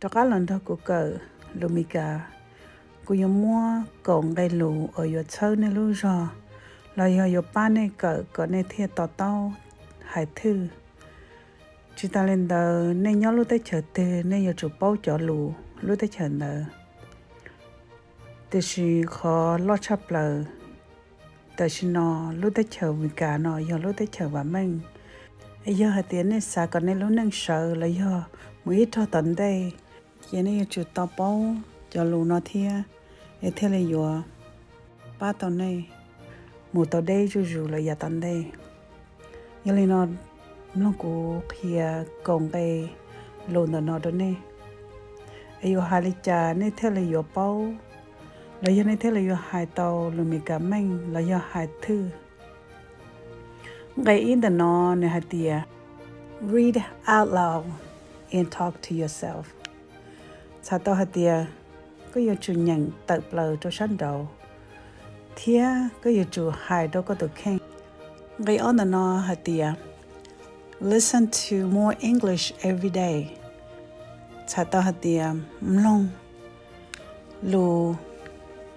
Rov qab los nrog kuv kawm lus Mis Kas. Kuv yuav muab kaum nqe lus uas yuav txhawb nej lub zog los yog yuav pab nej kawm kom nej thiaj to taub hais thwj. Tsis tas li ntawd, nej nyob lub teb chaws twg nej yuav tsum paub cov lus lub teb chaws ntawd. Tiam sis qhov loj tshaj plaws tam sim no, lub teb chaws Mis Kas no yog lub teb chaws vam meej. Yog hais tias nej xav kom nej lub neej sawv los yog mus ib rog tom ntej, ces nej yuav tsum tau paub cov lus no thiab, es thiaj li yuav pab tau nej mus tau deb zuj zus lawm yav tom ntej. Yog li no, mloog kuv qhia kaum nqe lus ntawm no rau nej, es yuav hais li cas nej thiaj li yuav paub, los yog nej thiaj li yuav hais tau lus Mis Kas meej los yog hais thwj. Nqe ib ntawm no nws hais tias, read out loud and talk to yourself. Txhais tau hais tias koj yuav tsum nyeem tawm plaws rau sab nraud thiab koj yuav tsum hais rau koj tus kheej. Nqe ob ntawm no hais tias, listen to more English every day. Txhais tau hais tias mloog lus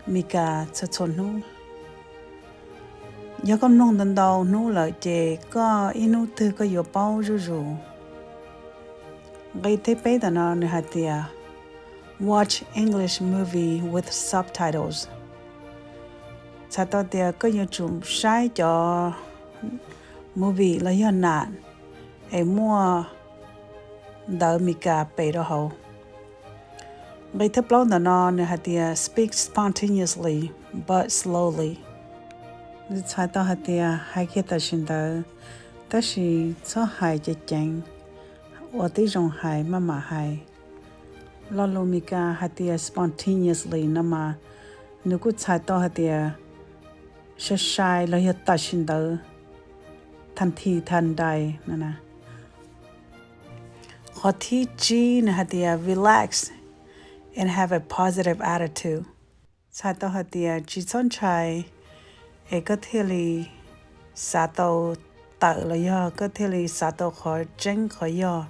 Mis Kas txhua txhua hnub. Yog koj mloog ntau ntau hnub lawm ces koj ib hnub twg koj yuav paub zuj zus. Nqe thib peb ntawm no nws hais tias, watch English movie with subtitles. Txhais tau tias koj yuav tsum saib cov movie los yog nam es muaj ntawv Mis Kas pem rau hauv. Nqe thib plaub ntawm no nws hais tias, speak spontaneously but slowly. Nws txhais tau hais tias hais kiag tam sim ntawd, tab sis txhob hais ceev ceev, ua tib zoo hais maj mam hais. Lo lus Mis Kas hais tias spontaneously no mas nws kuj txhais tau hais tias sai sai los yog tam sim ntawd, tha thi tha nrai no na. Qhov thib tsib nws hais tias relax and have a positive attitude. Txhais tau hais tias tsis txhob ntshai es koj thiaj li xav tau tawm los yog koj thiaj li xav tau qhov tseeb qhov yog.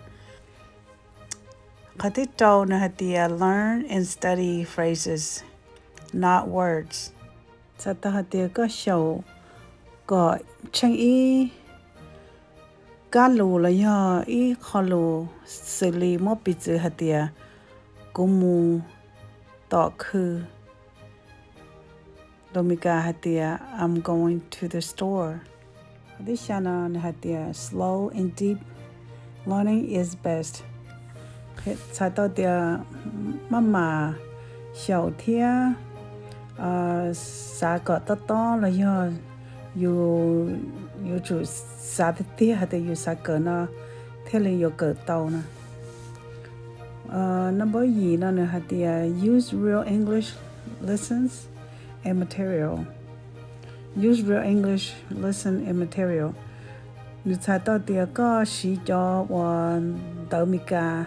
Qhov thib rau nws hais tias learn and study phrases, not words. Txhais tau hais tias koj xyaum kom tsheej ib kab lus los yog ib qho lus, xws li muab piv txwv hais tias kuv mus tom khw, lus Mis Kas hais tias I'm going to the store. Qhov thib xya no nws hais tias slow and deep learning is best. Txhais tau tias maj mam xyaum thiab xav kom tob tob los yog yus yuav tsum xav tiag tiag hais tias yus xav kawm no thiaj li yuav kawm tau na. Number yim no nws hais tias use real English lessons and material. Use real English lesson and material. Nws txhais tau tias koj siv cov uas ntawv Mis Kas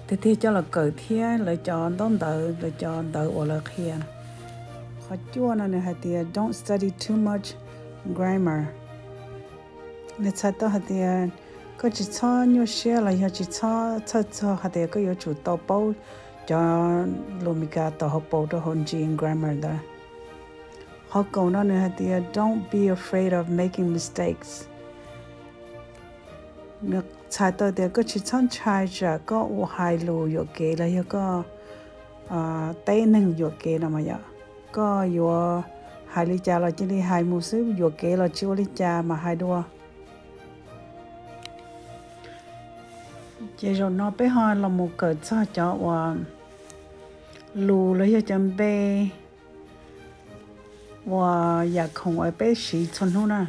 tiag tiag coj los kawm thiab lawv cov ntaub ntawv, lawv cov ntawv uas lawv qhia. Qhov cuaj no nws hais tias don't study too much grammar. Nws txhais tau hais tias koj tsis txhob nyuaj siab los yog tsis txhob txhawj txog hais tias koj yuav tsum tau paub cov lus Mis Kas tau hauv paus rau hauv ntsis grammar ntawd. Qhov kaum no nws hais tias don't be afraid of making mistakes. Nws txhais tau tias koj tsis txhob ntshai tsam koj ua hais lus yuam kev los yog koj teb neeg yuam kev no mas yom, koj yuav hais li cas los cia li hais mus xwb, yuam kev los tsis ua li cas mas hais dua. Ces zaum no peb ho los mus kawm txog cov uas lus los yog cov npe uas yam khoom uas peb siv txhua hnub na.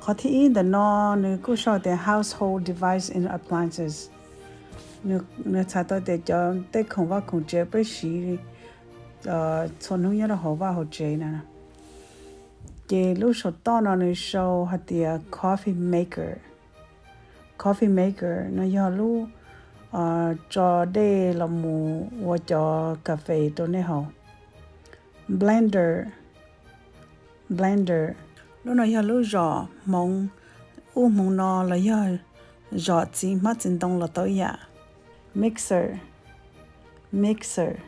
Qhov thib ib ntawm no nws kuj sau tias household device and appliances. Nws txhais tau tias cov tej khoom vaj khoom tsev peb siv txhua hnub nyob rau hauv vaj hauv tsev na. Ces lub saum toj no nws sau hais tias coffee maker. Coffee maker no yog lub tso dej los mus ua cov kas fes rau nej haus. Blender, blender, lub no yog lub zom hmoov, ub hmoov no los yog zom txiv hmab txiv ntoo los tau ib yam. Mixer, mixer.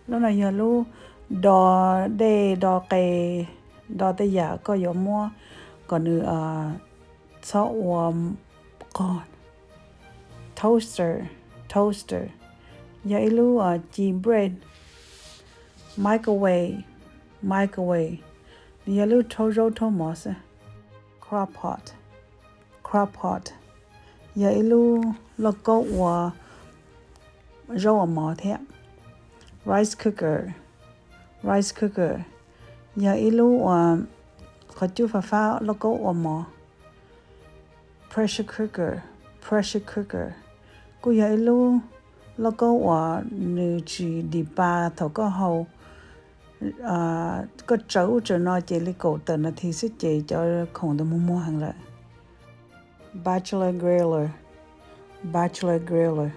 Lub no yog lub do dej, do qe, do tej yam koj yuav muab kom nws txhob ua qog. Toaster, toaster. Yog ib lub ci bread. Microwave, microwave. Nws yog lub rhaub zaub rhaub mov xwb. Crock pot, crock pot. Yog ib lub lauj kaub ua zaub ua mov thiab. Rice cooker, rice cooker. Yog ib lub ua qhov cub fais fab lauj kaub ua mov. Pressure cooker, pressure cooker. Kuj yog ib lub lauj kaub uas nws tsis dim pa thaum koj hau, koj tsaws ub tsaws no ces li kaum tawm nas this xwb ces cov khoom ntawd muag muag heev lawm. Bachelor griller, bachelor griller.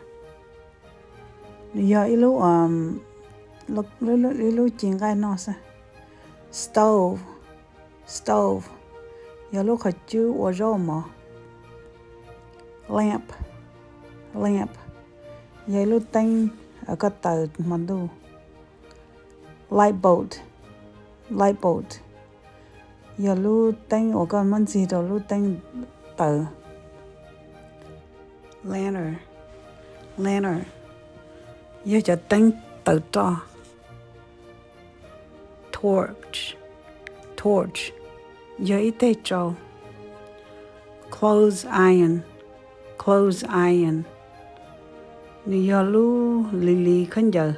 Nws yog ib lub, ib lub ci nqaij noj xwb. Stove, stove. Yog lub qhov cub ua zaub mov. Lamp, lamp. Yog ib lub teeb koj taws hmo ntuj. Light bulb, light bulb. Yog lub teeb uas koj muab ntxig rau lub teeb taws. Lantern, lantern. Yog cov teeb taws roj. Torch, torch. Yog ib teg tsau. Clothes iron, clothes iron. Nws yog lub lis lis khaub ncaws.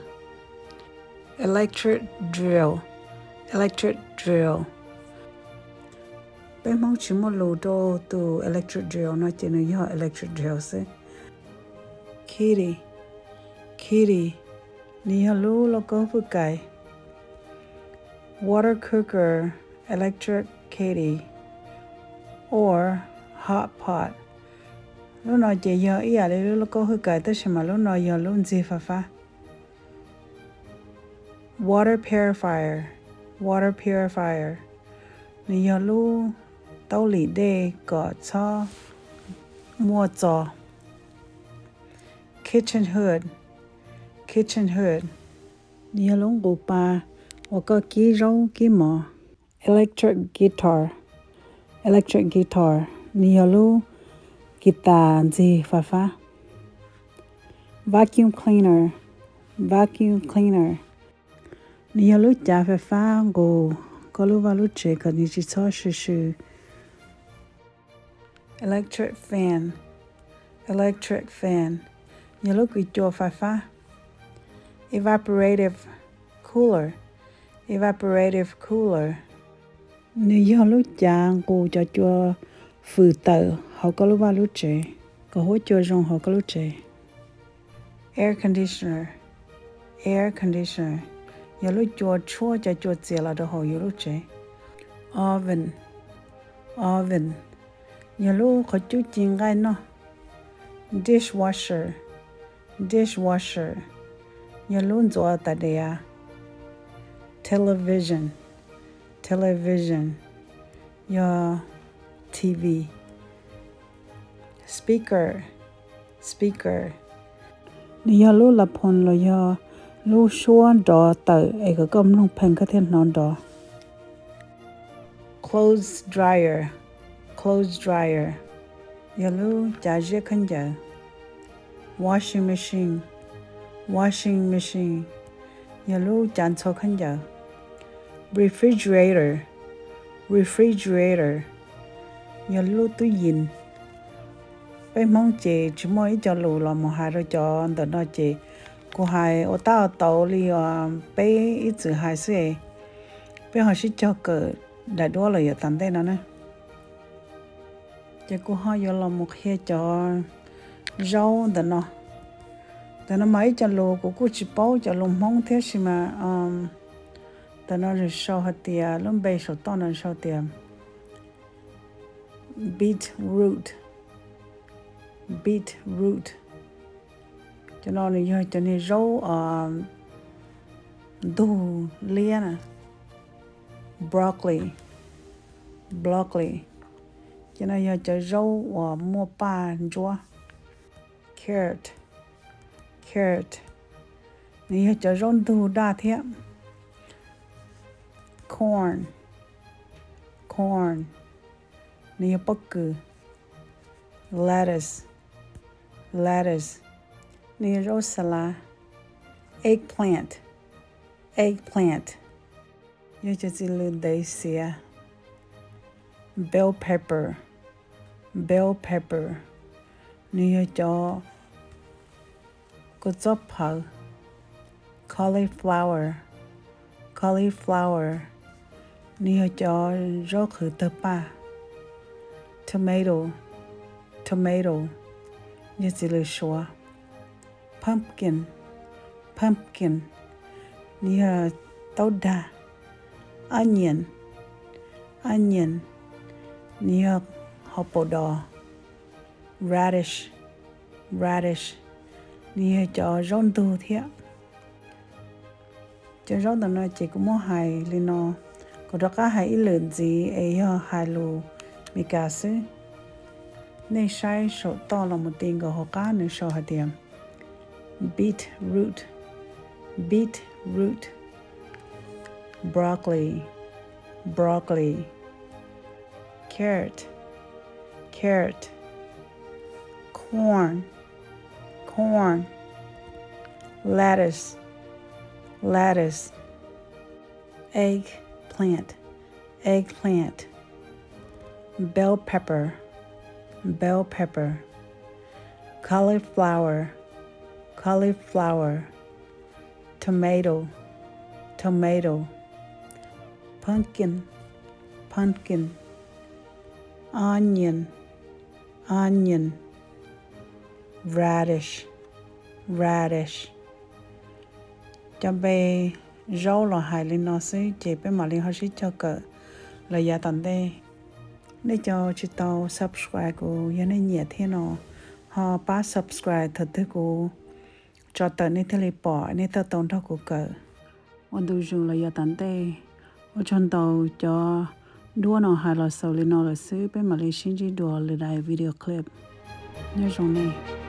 Electric drill, electric drill. Peb Hmoob tsis muaj lus rau tus electric drill no ces nws yog electric drill xwb. Kitty, kitty. Nws yog lub lauj kaub hwj kais. Water cooker, electric kitty, or hot pot. Lub no ces yog ib yam li lub lauj kaub hwj kais tab sis mas lub no yog lub ntxig fais fab. Water purifier, water purifier. Nws yog lub taub lim dej kom txhob muaj txo. Kitchen hood, kitchen hood. Nws yog lub nqus pa uas koj kib zaub kib mov. Electric guitar, electric guitar. Nws yog lub kis tas ntxig fais fab. Vacuum cleaner, vacuum cleaner. Nws yog lub cav fais fab nqus koj lub vaj lub tsev kom nws tsis txhob sw sw. Electric fan, electric fan. Yog lub kws cua fais fab. Evaporative cooler, evaporative cooler. Nws yog lub cav nqus cov cua fwm tawm hauv koj lub vaj lub tsev kom huab cua zoo hauv koj lub tsev. Air conditioner, air conditioner. Yog lub cua tshuab cov cua txias los rau hauv yus lub tsev. Oven, oven. Yog lub qhov cub ci nqaij noj. Dishwasher, dishwasher. Yog lub ntxuav tas diav. Television, television. Yog T V. Speaker, speaker. Nws yog lub las phoos los yog lub suab nrov tawm es kom koj mloog pheej koj thiaj hnov nrov. Clothes dryer, clothes dryer. Yog lub cav ziab khaub ncaws. Washing machine, washing machine. Yog lub cav ntxhua khaub ncaws. Refrigerator, refrigerator. Yog lub tub yis. Peb Hmoob ces tsis muaj ib co lus los mus hais rau cov ntawm no ces kuv hais ua tab ua tau li peb ib txwm hais xwb es peb ho sib cog kawm daim duab lawm yav tom ntej no na. Ces kuv ho yuav los mus qhia cov zaub ntawm no. Ntawm no mas ib co lus kuv kuj tsis paub cov lus Hmoob thiab sis mas ntawm no nws sau hais tias lub npe saum toj no sau tias beetroot, beetroot. Cov no nws yog cov niag zaub ntug liab na. Broccoli, broccoli. Cov no yog cov zaub uas muaj paj ntsuab. Carrot, Carrot, nws yog cov zaub ntug daj thiab. Corn, corn, nws yog pob kws. Lettuce, lettuce, nws yog zaub xas las. Eggplant, eggplant, yog cov txiv lws ntev xiav. Bell pepper, bell pepper, nws yog cov kua txob phawv. Cauliflower, cauliflower, nws yog cov zaub qhwv tawg paj. Tomato, tomato, yog txiv lws suav. Pumpkin, pumpkin, nws yog taub dag. Onion, onion, nws yog hauv paus dos. Radish, radish, nws yog cov zaub ntug thiab. Cov zaub ntawm no ces kuv muab hais li no, kuv rov qab hais ib lwm ntxiv es yog hais lus Meskas xwb. Nej saib saum toj los mus ti nkaus hauv qab nws sau hais tias beetroot, beetroot, broccoli, broccoli, carrot, carrot, corn, corn, lettuce, lettuce, eggplant, eggplant, bell pepper, bell pepper, cauliflower, cauliflower, tomato, tomato, pumpkin, pumpkin, onion, onion, radish, radish. Cov npe zaub los hais li no xwb ces peb mam li ho sib cog kawm los yav tom ntej. Nej cov tsis tau subscribe kuv, yog nej nyiam thiab no, ho pab subscribe thaum twg kuv tso tawm nej thiaj li pom, nej thiaj tau nrog kuv kawm ua ntu zus los yav tom ntej. Ua tsaug ntau, cov duab no hais los xaus li no lawm xwb, peb mam li sib ntsib dua lwm daim video clip. Nyob zoo nej.